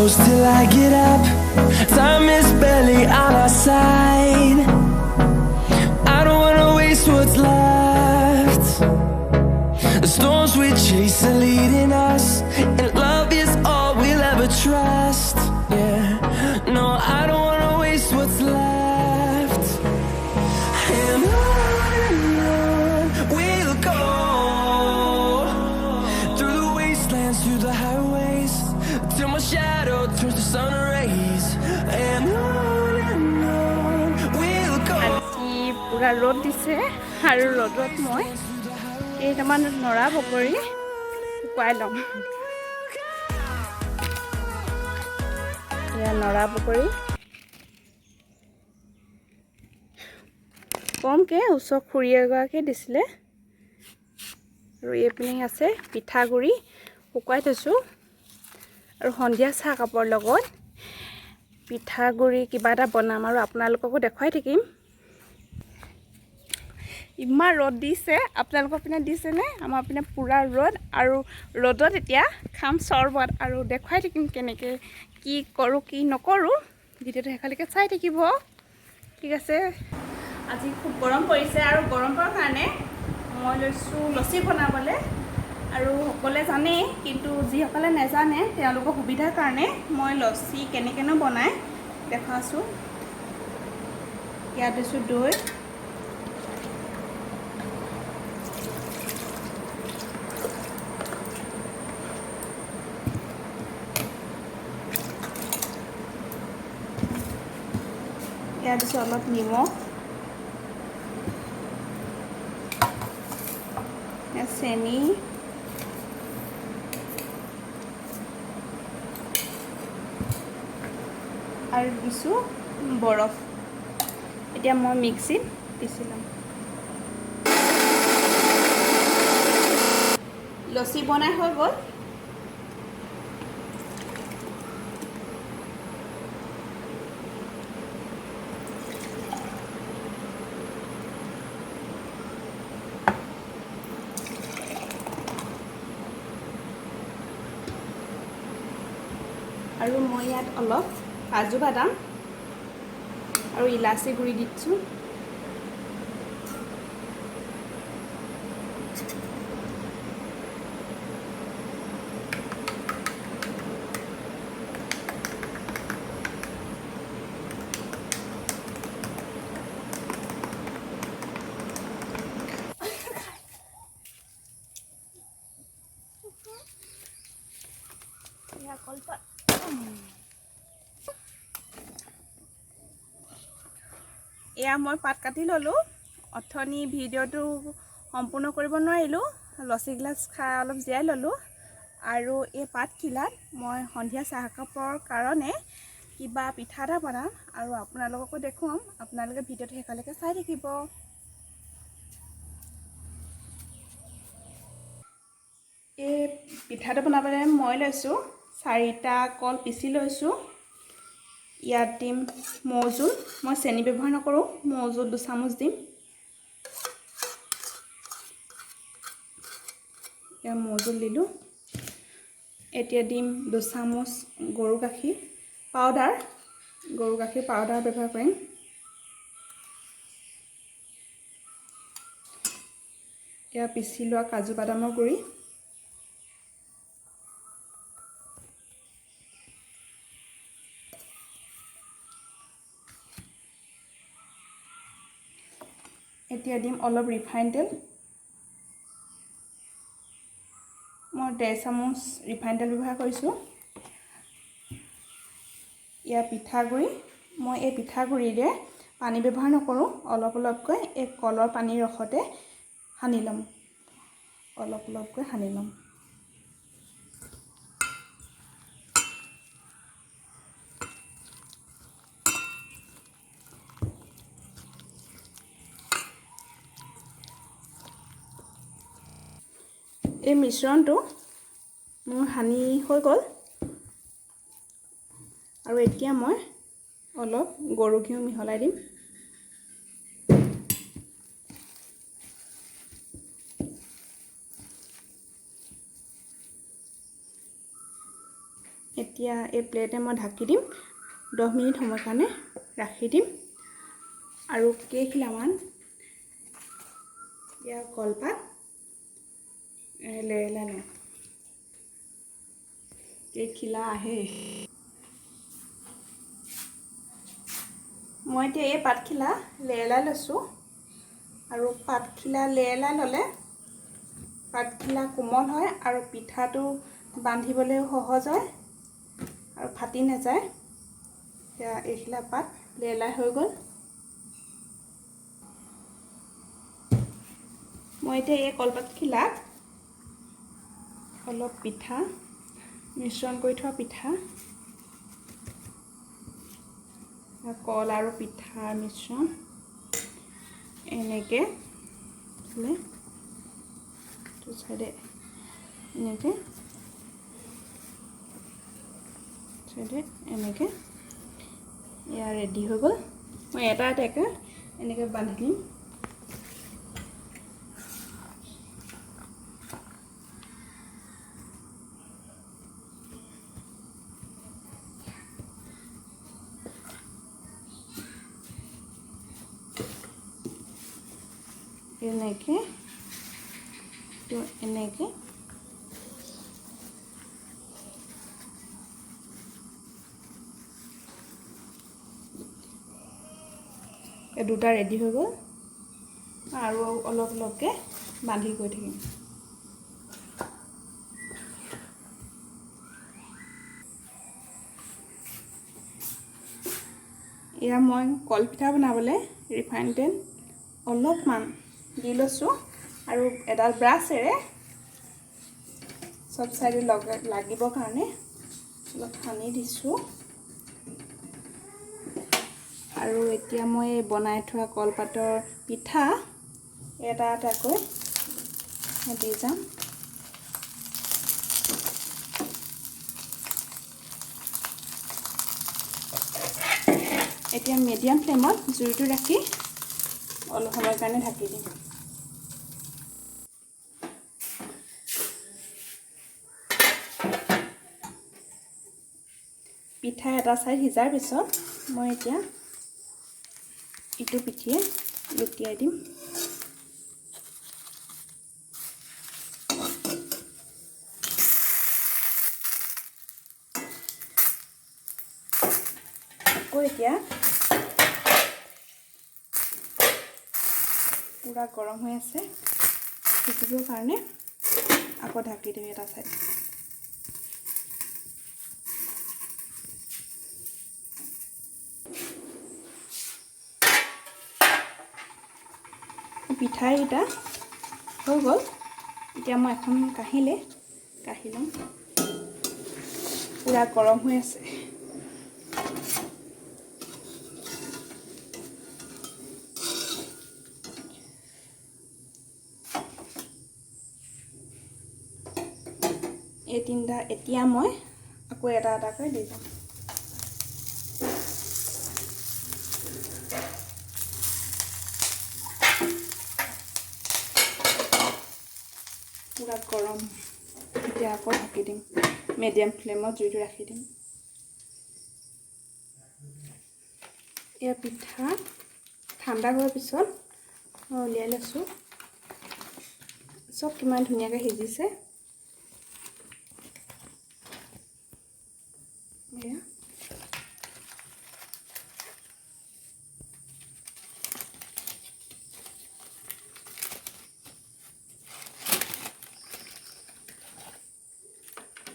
close till I get up. Time is barely on our side. I don't wanna waste what's left. The storms we chase are leading us, and love is all we'll ever trust. Yeah, no, I don't wanna waste what's left. And on we'll go through the wastelands, through the highways, till my shadow turns to sun rays. And on we'll go. আজি পূৰা ৰ'দ দিছে আৰু ৰ'দত মই কেইটামান নৰা বগৰী শুকুৱাই ল'ম। এয়া নৰা বগৰী কমকৈ ওচৰ খুৰী এগৰাকীয়ে দিছিলে। আৰু এইপিনে আছে পিঠাগুড়ি শুকুৱাই থৈছোঁ। আৰু সন্ধিয়া চাহ কাপৰ লগত পিঠাগুড়ি কিবা এটা বনাম আৰু আপোনালোককো দেখুৱাই থাকিম। ইমান ৰ'দ দিছে, আপোনালোকৰ পিনে দিছেনে? আমাৰ পিনে পূৰা ৰ'দ আৰু ৰ'দত এতিয়া খাম চৰবত আৰু দেখুৱাই থাকিম কেনেকৈ কি কৰোঁ কি নকৰোঁ। ভিডিঅ'টো শেষলৈকে চাই থাকিব, ঠিক আছে? আজি খুব গৰম পৰিছে আৰু গৰম পৰাৰ কাৰণে মই লৈছোঁ লচি বনাবলৈ। আৰু সকলোৱে জানেই, কিন্তু যিসকলে নেজানে তেওঁলোকৰ সুবিধাৰ কাৰণে মই লচি কেনেকৈনো বনাই দেখুৱাইছোঁ। ইয়াত দিছোঁ দৈ, ইয়াত দিছোঁ অলপ নিমখ, ইয়াত চেনি, আৰু দিছোঁ বৰফ। এতিয়া মই মিক্সিত পিচি ল'ম। লচি বনাই হৈ গ'ল। আৰু মই ইয়াত অলপ কাজু বাদাম আৰু ইলাচি গুড়ি দি দিছোঁ। এয়া কলপাত। এয়া মই পাত কাটি ল'লোঁ। অথনি ভিডিঅ'টো সম্পূৰ্ণ কৰিব নোৱাৰিলোঁ, লচি গিলাচ খাই অলপ জীয়াই ল'লোঁ। আৰু এই পাতখিলাত মই সন্ধিয়া চাহ কাপৰ কাৰণে কিবা পিঠা এটা বনাম আৰু আপোনালোককো দেখুৱাম। আপোনালোকে ভিডিঅ'টো শেষলৈকে চাই থাকিব। এই পিঠাটো বনাবলৈ মই লৈছোঁ 4টা কল পিচি লৈছোঁ। ইয়াত দিম মৌজোল, মই চেনি ব্যৱহাৰ নকৰোঁ, মৌজোল 2 চামুচ দিম। ইয়াত মৌজোল দিলোঁ। এতিয়া দিম 2 চামুচ গৰু গাখীৰ পাউডাৰ, গৰু গাখীৰ পাউডাৰ ব্যৱহাৰ কৰিম। এয়া পিচি লোৱা কাজু বাদামৰ গুড়ি, এতিয়া দিম অলপ ৰিফাইন তেল। মই 1.5 চামুচ ৰিফাইন তেল ব্যৱহাৰ কৰিছোঁ। ইয়াৰ পিঠাগুড়ি, মই এই পিঠাগুড়িৰে পানী ব্যৱহাৰ নকৰোঁ, অলপ অলপকৈ এই কলৰ পানীৰ ৰসতে সানি ল'ম, অলপ অলপকৈ সানি ল'ম। এই মিশ্ৰণটো মোৰ সানি হৈ গ'ল। আৰু এতিয়া মই অলপ গৰু ঘিউ মিহলাই দিম। এতিয়া এই প্লেটে মই ঢাকি দিম, 10 মিনিট সময়ৰ কাৰণে ৰাখি দিম। আৰু কেইখিলামান ইয়াৰ কলপাত লেৰেলাই লওঁ। কেইখিলা আহে। মই এতিয়া এই পাতখিলা লেৰেলাই লৈছোঁ আৰু পাতখিলা লেৰেলাই ল'লে পাতখিলা কোমল হয় আৰু পিঠাটো বান্ধিবলৈও সহজ হয় আৰু ফাটি নাযায়। এতিয়া এইখিলা পাত লেৰেলাই হৈ গ'ল। মই এতিয়া এই কলপাতখিলাত অলপ পিঠা, মিশ্ৰণ কৰি থোৱা পিঠা, কল আৰু পিঠাৰ মিশ্ৰণ এনেকৈ এইটো চাইডে, এনেকৈ চাইডে এনেকৈ। এয়া ৰেডি হৈ গ'ল। মই এটা এটাকৈ এনেকৈ বান্ধি দিম। এনেকৈ, তো এনেকৈ। এই দুটা ৰেডি হৈ গ'ল আৰু অলপ অলপকৈ বান্ধি গৈ থাকিম। এয়া মই কলপিঠা বনাবলৈ ৰিফাইন তেল অলপমান দি লৈছোঁ আৰু এডাল ব্ৰাছেৰে চব চাইডে লাগিবৰ কাৰণে অলপ সানি দিছোঁ। আৰু এতিয়া মই বনাই থোৱা কলপাতৰ পিঠা এটা এটাকৈ দি যাম। এতিয়া মিডিয়াম ফ্লেমত জুইটো ৰাখি অলপ সময়ৰ কাৰণে ঢাকি দিম। পিঠা এটা ছাইড সিজাৰ পিছত মই এতিয়া ইটো পিঠিয়ে লুটিয়াই দিম। আকৌ এতিয়া পূৰা গৰম হৈ আছে, সিজিবৰ কাৰণে আকৌ ঢাকি দিম এটা ছাইড। পিঠাকেইটা হৈ গ'ল। এতিয়া মই এখন কাঁহীলৈ কাঢ়ি ল'ম। পূৰা গৰম হৈ আছে। এই তিনিটা এতিয়া মই আকৌ এটা এটাকৈ দি যাম। পূৰা গৰম। এতিয়া আকৌ ঢাকি দিম, মিডিয়াম ফ্লেমত জুইটো ৰাখি দিম। এয়া পিঠা ঠাণ্ডা হোৱাৰ পিছত মই উলিয়াই লৈছোঁ। চব কিমান ধুনীয়াকৈ সিজিছে।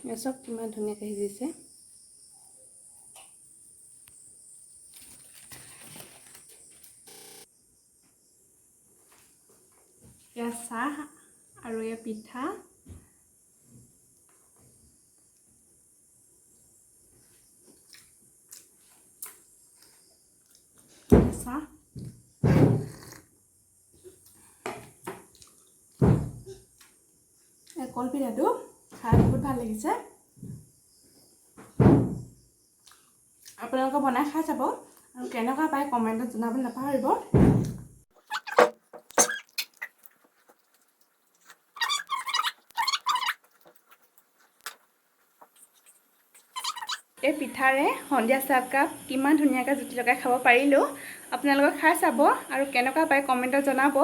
এয়া চব কিমান ধুনীয়াকৈ সিজিছে। এয়া চাহ আৰু এয়া পিঠা। চাহ, কলপিঠাটো খাই বহুত ভাল লাগিছে। আপোনালোকে বনাই খাই চাব আৰু কেনেকুৱা পায় কমেণ্টত জনাবলৈ নাপাহৰিব। এই পিঠাৰে সন্ধিয়া চাহকাপ কিমান ধুনীয়াকৈ জুতি লগাই খাব পাৰিলোঁ। আপোনালোকে খাই চাব আৰু কেনেকুৱা পায় কমেণ্টত জনাব।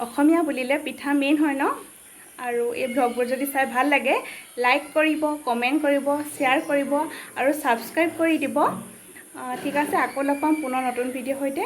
অসমীয়া বুলিলে পিঠা মেইন হয় ন? আৰু এই ভ্লগবোৰ যদি চাই ভাল লাগে, লাইক কৰিব, কমেণ্ট কৰিব, শ্বেয়াৰ কৰিব আৰু ছাবস্ক্ৰাইব কৰি দিব। ঠিক আছে, আকৌ লগ পাম পুনৰ নতুন ভিডিঅ'ৰ সৈতে।